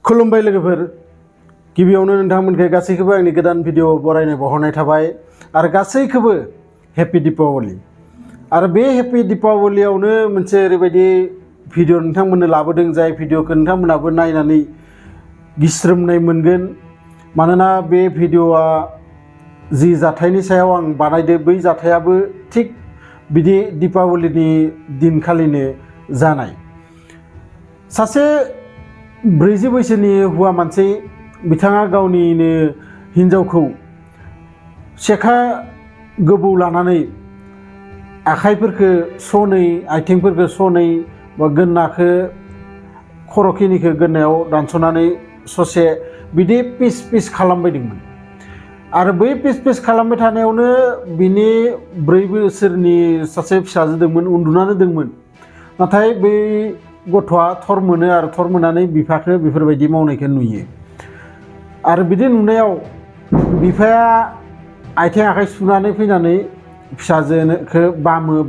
खुलुमबाय लोगोफोर गिबियावनो नोंथांमोनखौ गासैखौबो आंनि गोदान भिडिअ बरायनाय बहरनाय थाबाय आरो गासैखौबो हेपि दीपावली आरो बे हेपि दीपावलीयावनो मोनसे ओरैबायदि भिडिअ नोंथांमोननो लाबोदों जाय भिडिअखौ नोंथांमोनाबो नायनानै गिस्रोमनाय मोनगोन मानोना बे भिडिअआ जि जाथायनि सायाव आं बानायदो बै जाथायाबो थिग बिदि दीपावलीनि दिनखालिनो जानाय सासे 40 बैसोनि हौवा मानसि बिथाङा गावनिनो हिनजावखौ सेखा गोबौ लानानै आखाइफोरखौ सनै आथिंफोरखौ सनै बा गोन्नाखौ खर'खिनिखौ गोन्नायाव दानस'नानै ससे बिदि पिस पिस खालामबायदोंमोन आरो बै पिस पिस खालामबाय थानायावनो बिनि 4 बोसोरनि सासे फिसाजो दंमोन उन्दुनानै दंमोन नाथाय बै गथ'आ थर मोनो आरो थर मोननानै बिफाखौ बेफोरबायदि मावनायखौ नुयो आरो बिदि नुनायाव बिफाया आथिं आखाइ सुनानै फैनानै फिसाजोखौ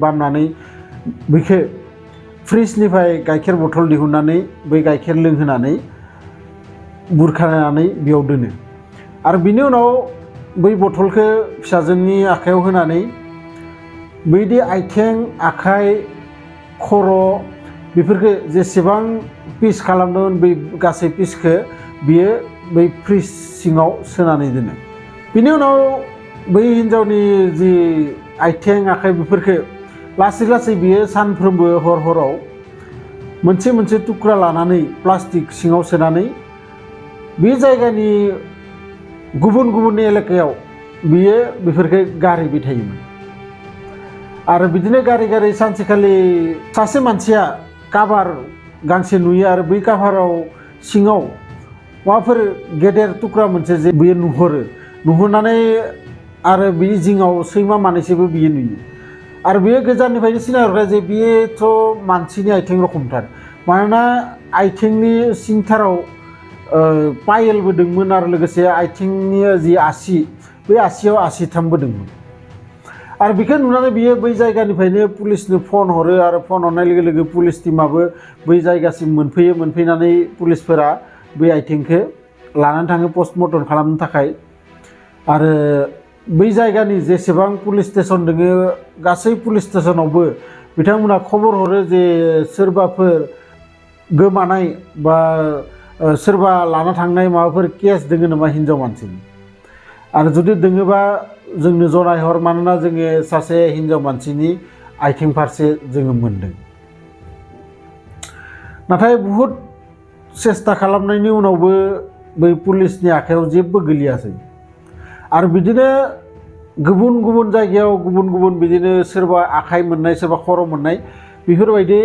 बामनानै बेखौ फ्रिजनिफ्राय गाइखेर बथल दिहुननानै बै गाइखेर लोंहोनानै बुरखानानै बेयाव दोनो आरो बिनि उनाव बै बथलखौ फिसाजोनि आखायाव होनानै बैदि आथिं आखाइ खर' बेफोरखौ जेसेबां पिस खालामदोंमोन बै गासै पिसखौ बियो बै फ्रिज सिङाव सोनानै दोनो बिनि उनाव बै हिनजावनि जि आथिं आखाइ बेफोरखौ लासै लासै बियो सानफ्रोमबो हराव मोनसे मोनसे थुख्रा लानानै प्लास्टिक सिङाव सोनानै बे जायगानि गुबुन गुबुन एलेकायाव बियो बेफोरखौ गारहैबाय थायोमोन आरो बिदिनो गारै सानसेखालि सासे मानसिया काभार गांसे नुयो आरो बै काभाराव सिङाव माबाफोर गेदेर थुख्रा मोनसे जे बियो नुहुरनानै आरो बि जिङाव सैमा मानैसोबो बियो नुयो आरो बियो गोजाननिफ्रायनो सिनायहरबाय जे बियोथ' मानसिनि आथिं रखमथार मानोना आथिंनि सिंथाराव पायेलबो दंमोन आरो लोगोसे आथिंनि जि आसि बै आसियाव आसिथामबो दंमोन आरो बेखौ नुनानै बियो बै जायगानिफ्रायनो पुलिसनो फन हरो आरो फन हरनाय लोगो लोगो पुलिस टीमाबो बै जायगासिम मोनफैनानै पुलिसफोरा बै आथिंखौ लानानै थाङो पस्टमर्टम खालामनो थाखाय आरो बै जायगानि जेसेबां पुलिस स्टेशन दङ गासै पुलिस स्टेशनावबो बिथांमोना खबर हरो जे सोरबाफोर गोमानाय बा सोरबा लाना थांनाय माबाफोर केस दङ नामा हिनजाव मानसिनि आरो जुदि दङबा जोंनो जनायहर मानोना जोङो सासे हिनजाव मानसिनि आथिं फारसे जोङो मोनदों नाथाय बहुद सेस्था खालामनायनि उनावबो बै पुलिसनि आखायाव जेबो गोलैयासै आरो बिदिनो गुबुन गुबुन जायगायाव गुबुन बिदिनो सोरबा आखाइ मोननाय सोरबा खर' मोननाय बेफोरबायदि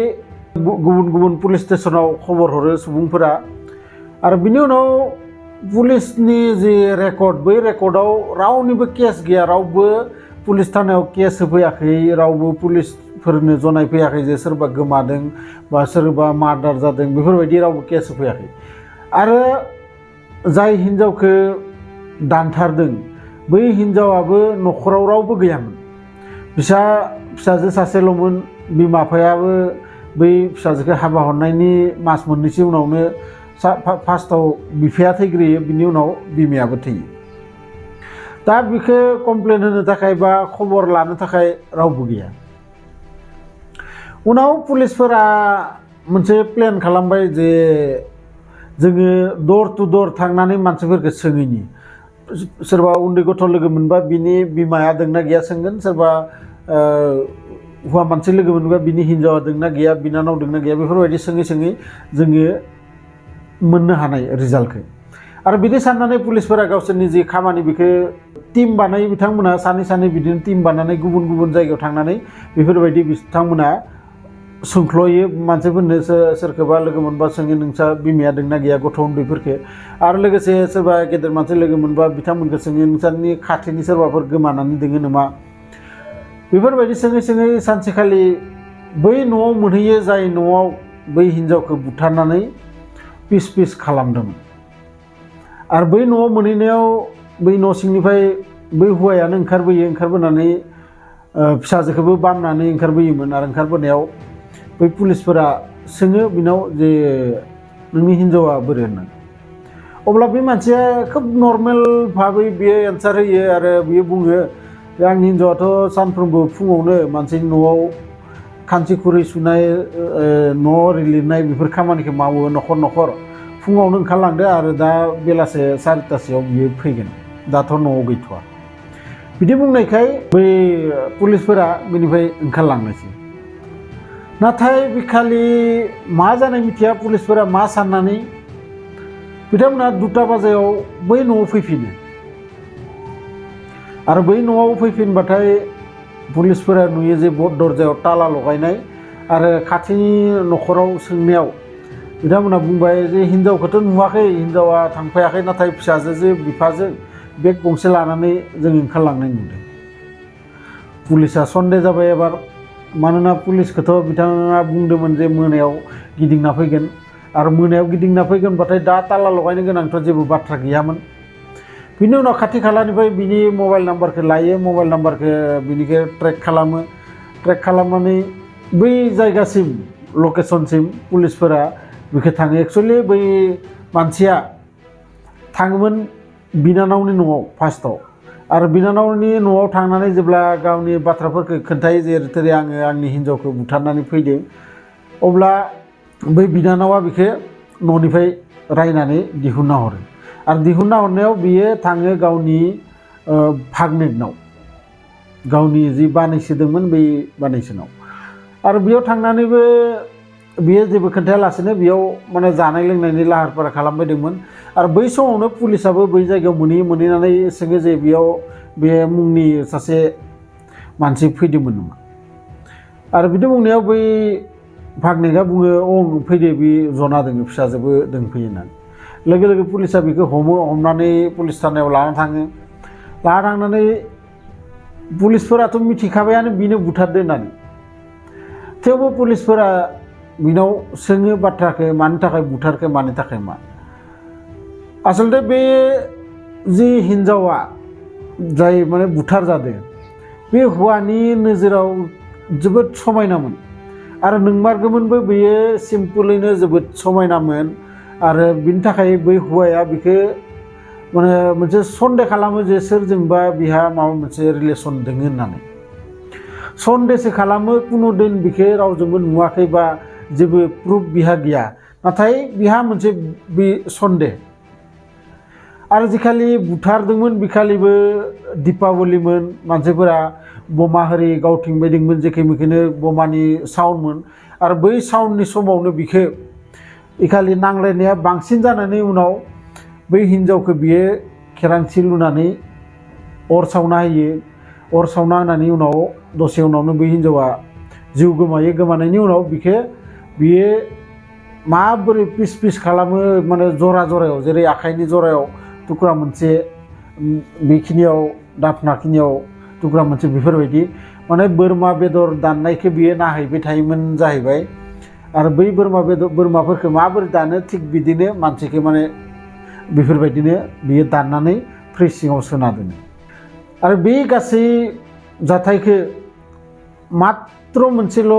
गुबुन गुबुन पुलिस स्टेशनाव खबर हरो सुबुंफोरा आरो बिनि उनाव पुलिसनि जि रेकर्ड बै रेकर्डआव रावनिबो केस गैया रावबो पुलिस थानायाव केस होफैयाखै रावबो पुलिसफोरनो जनायफैयाखै जे सोरबा गोमादों बा सोरबा मार्डार जादों बेफोरबायदि रावबो केस होफैयाखै आरो जाय हिनजावखौ दानथारदों बै हिनजावाबो न'खराव रावबो गैयामोन फिसाजो सासेल'मोन बिमा बिफायाबो बै फिसाजोखौ हाबा हरनायनि मास मोननैसो उनावनो फार्स्टआव बिफाया थैग्रोयो बिनि उनाव बिमायाबो थैयो दा बेखौ कमप्लेन होनो थाखाय बा खबर लानो थाखाय रावबो गैया उनाव पुलिसफोरा मोनसे प्लेन खालामबाय जे जोङो दर टु दर थांनानै मानसिफोरखौ सोङैनि सोरबा उन्दै गथ' लोगो मोनबा बिनि बिमाया दंना गैया सोंगोन सोरबा हौवा मानसि लोगो मोनबा बिनि हिनजावा दंना गैया बिनानाव दंना गैया बेफोरबायदि सोङै जोङो मोननो हानाय रिजाल्टखौ आरो बिदि साननानै पुलिसफोरा गावसोरनि जि खामानि बेखौ टीम बानायो बिथांमोना सानै बिदिनो टीम बानायनानै गुबुन गुबुन जायगायाव थांनानै बेफोरबायदि बिथांमोना सोंख्ल'यो मानसिफोरनो सोरखौबा लोगो मोनबा सोङो नोंसा बिमाया दंना गैया गथ' उन्दैफोरखौ आरो लोगोसे सोरबा गेदेर मानसि लोगो मोनबा बिथांमोनखौ सोङो नोंसोरनि खाथिनि सोरबाफोर गोमानानै दङ नामा बेफोरबायदि सोङै सानसेखालि बै न'आव मोनहैयो जाय न'आव बै हिनजावखौ बुथारनानै पिस पिस खालामदोंमोन आरो बै न'आव मोनहैनायाव बै न' सिंनिफ्राय बै हौवायानो ओंखारबोनानै फिसाजोखौबो बामनानै ओंखारबोयोमोन आरो ओंखारबोनायाव बै पुलिसफोरा सोङो बिनाव जे नोंनि हिनजावा बोरै होननानै अब्ला बे मानसिया खोब नर्मेल भाबै बियो एन्सार होयो आरो बियो बुङो जे आंनि हिन्जावाथ' सानफ्रोमबो फुङावनो मानसिनि न'आव खानसि खुरै सुनाय न' लिरनाय बेफोर खामानिखौ मावो न'खर न'खर फुङावनो ओंखारलांदो आरो दा बेलासे 4टासोआव बियो फैगोन दाथ' न'आव गैथ'वा बिदि बुंनायखाय बै पुलिसफोरा बेनिफ्राय ओंखारलांनोसै नाथाय बिखालि मा जानाय मिथिया पुलिसफोरा मा साननानै बिथांमोना 2टा बाजियाव बै न'आव फैफिनो आरो बै न'आव फैफिनबाथाय पुलिसफोरा नुयो जे दरजायाव ताला लगायनाय आरो खाथिनि न'खराव सोंनायाव बिथांमोना बुंबाय जे हिन्जावखौथ' नुवाखै हिन्जावा थांफायाखै नाथाय फिसाजोजों बिफाजों बेग गंसे लानानै जों ओंखारलांनाय नुदों पुलिसा सन्देह जाबाय एबार मानोना पुलिसखौथ' बिथाङा बुंदोंमोन जे मोनायाव गिदिंना फैगोन आरो मोनायाव गिदिंना फैगोनबाथाय दा ताला लगायनो गोनांथ' जेबो बाथ्रा गैयामोन बिनि उनाव खाथि खालानिफ्राय बिनि मबाइल नाम्बारखौ लायो मबाइल नाम्बारखौ बिनिखौ ट्रेक खालामनानै बै जायगासिम लकेसनसिम पुलिसफोरा बेखौ थाङो एक्चुअलि बै मानसिया थाङोमोन बिनानावनि न'आव फार्स्टआव आरो बिनानावनि न'आव थांनानै जेब्ला गावनि बाथ्राफोरखौ खोन्थायो जेरै आङो आंनि हिन्जावखौ बुथारनानै फैदों अब्ला बै बिनानावा बेखौ न'निफ्राय रायनानै दिहुनना हरो आरो दिहुनना हरनायाव बियो थाङो गावनि भागनेटनाव गावनि जि बानायसोदोंमोन बै बानायसोनाव आरो बेयाव थांनानैबो बियो जेबो खोन्थायालासेनो बेयाव माने जानाय लोंनायनि लाहार फाहार खालामबायदोंमोन आरो बै समावनो पुलिसाबो बै जायगायाव मोनहैनानै सोङो जे बेयाव बे मुंनि सासे मानसि फैदोंमोन नामा आरो बिदि बुंनायाव बै भागनेटआ बुङो फैदो बे जना दोङो फिसाजोबो दोंफैयो होननानै लोगो लोगो पुलिसा बेखौ हमनानै पुलिस थानायाव लाना थांनानै पुलिसफोराथ' मिथिखाबायानो बिनो बुथारदो होननानै थेवबो पुलिसफोरा बिनाव सोङो बाथ्राखौ मानि थाखाय बुथारखो मानि थाखाय मा आसलते बे जि हिन्जावा जाय माने बुथार जादों बे हौवानि नोजोराव जोबोद समायनामोन आरो नोंमारगौमोनबो बेयो सिम्पोलैनो जोबोद समायनामोन आरो बिनि थाखाय बै हौवाया बेखौ माने मोनसे सन्देह खालामो जे सोरजोंबा बिहा माबा मोनसे रिलेसन दङ होननानै सन्देहसो खालामो कुनु दिन बेखौ रावजोंबो नुवाखै बा जेबो प्रुफ बिहा गैया नाथाय बिहा मोनसे बे सन्देह आरो जिखालि बुथारदोंमोन बिखालिबो दीपावलीमोन मानसिफोरा बमा हारि गावथिंबायदोंमोन जेखे मेखेनो बमानि साउन्डमोन आरो बै साउन्डनि समावनो बिखौ इखालि नांलायनाया बांसिन जानानै उनाव बै हिन्जावखौ बियो खेरांसि लुनानै अर सावना होयो अर सावना होनानै उनाव दसे उनावनो बै हिन्जावा जिउ गोमायो गोमानायनि उनाव बियो माबोरै पिस खालामो माने जरायाव जेरै आखाइनि जरायाव टुक्रा मोनसे बेखिनियाव दाफनाखिनियाव टुक्रा मोनसे बेफोरबायदि माने बोरमा बेदर दाननायखौ बियो नायहैबाय थायोमोन जाहैबाय आरो बै बोरमाफोरखौ माबोरै दानो थिग बिदिनो मानसिखौ माने बेफोरबायदिनो बियो दाननानै फ्रिज सिङाव सोना दोनो आरो बे गासै जाथायखौ मात्र मोनसेल'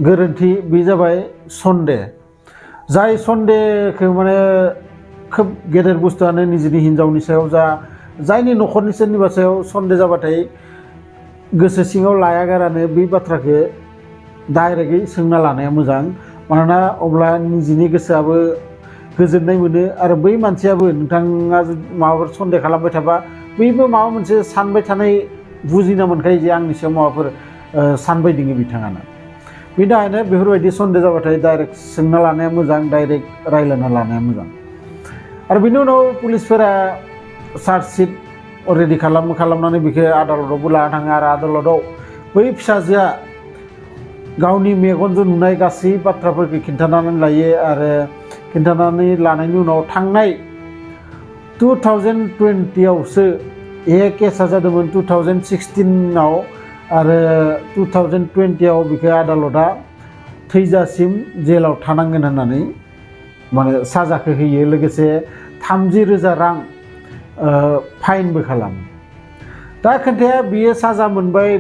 गोरोन्थि बे जाबाय सन्देह जाय सन्देहखौ माने खोब गेदेर बुस्थुआनो निजेनि हिन्जावनि सायाव जायनि न'खरनि सोरनिबा सायाव सन्देह जाबाथाय गोसो सिङाव लायागारानो बै बाथ्राखौ डाइरेक्टयै सोंना लानाया मोजां मानोना अब्ला निजेनि गोसोआबो गोजोननाय मोनो आरो बै मानसियाबो नोंथाङा माबाफोर सन्देह खालामबाय थाबा बैबो माबा मोनसे सानबाय थानाय बुजिना मोनखायो जे आंनि सायाव माबाफोर सानबाय दङ बिथाङानो बिनि थाखायनो बेफोरबायदि सन्देह जाबाथाय डाइरेक्ट सोंना लानाया मोजां डाइरेक्ट रायज्लायना लानाया मोजां आरो बिनि उनाव पुलिसफोरा चार्जशिट रेडि खालामनानै बेखौ आदालतावबो लाना थाङो आरो आदालताव बै फिसाजोआ गावनि मेगनजों नुनाय गासै बाथ्राफोरखौ खिन्थानानै लायो आरो खिन्थानानै लानायनि उनाव थांनाय 2020आवसो केसा जादोंमोन 2016आव आरो 2020आव बेखौ आदालता थैजासिम जेलाव थानांगोन होननानै माने साजाखौ होयो लोगोसे 30,000 रां फाइनबो खालामो दा खोन्थाया बियो साजा मोनबाय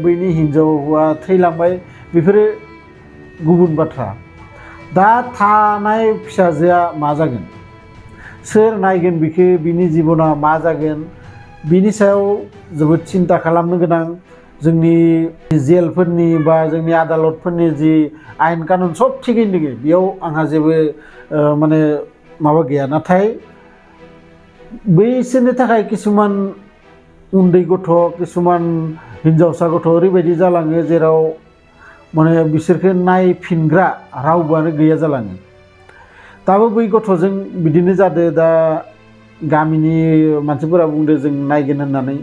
बैनि हिन्जावा थैलांबाय बेफोरो गुबुन बाथ्रा दा थानाय फिसाजोआ मा जागोन सोर नायगोन बिखो बिनि जिबना मा जागोन बिनि सायाव जोबोद सिन्था खालामनो गोनां जोंनि जेलफोरनि बा जोंनि आदालतफोरनि जि आयेन कानुन सब थिगैनो दङ बेयाव आंहा जेबो माने माबा गैया नाथाय बैसोरनि थाखाय किसुमान उन्दै गथ' किसुमान हिनजावसा गथ' ओरैबायदि जालाङो जेराव माने बिसोरखौ नायफिनग्रा रावबोआनो गैया जालाङो दाबो बै गथ'जों बिदिनो जादों दा गामिनि मानसिफोरा बुंदों जों नायगोन होननानै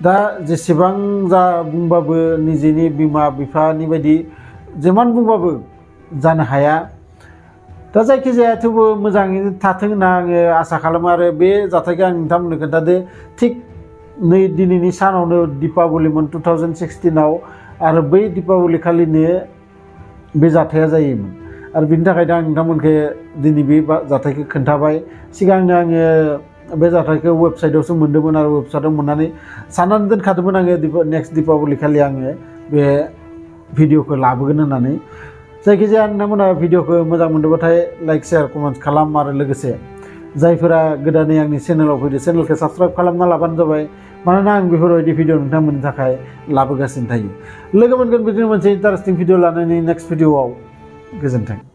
दा जेसेबां जा बुंबाबो निजेनि बिमा बिफानि बायदि जेमान बुंबाबो जानो हाया दा जायखिजाया थेवबो मोजाङैनो थाथों होनना आङो आसा खालामो आरो बे जाथायखौ आं नोंथांमोननो खोन्थादो थिग नै दिनैनि सानावनो दीपावलीमोन 2016आव आरो बै दीपावली खालिनो बे जाथाया जायोमोन आरो बिनि थाखायनो आं नोंथांमोनखौ दिनै बे जाथायखौ खोन्थाबाय सिगांनो आङो बे जाथायखौ वेबसाइटआवसो मोन्दोंमोन आरो वेबसाइटआव मोननानै साननानै दोनखादोंमोन आङो नेक्स्ट दीपावली खालि आङो बे भिडिअखौ लाबोगोन होननानै जायखिजाया नोंथांमोना भिडिअखौ मोजां मोनदोंबाथाय लाइक शेयार कमेन्ट खालाम आरो लोगोसे जायफोरा गोदानै आंनि चेनेलाव फैदो चेनेलखौ साबस्क्राइब खालामना लाबानो जाबाय मानोना आं बेफोरबायदि भिडिअ नोंथांमोननि थाखाय लाबोगासिनो थायो लोगो मोनगोन बिदिनो मोनसे इन्टारेस्टिं भिडिअ लानानै नेक्स्ट भिडिअआव गोजोन्थों।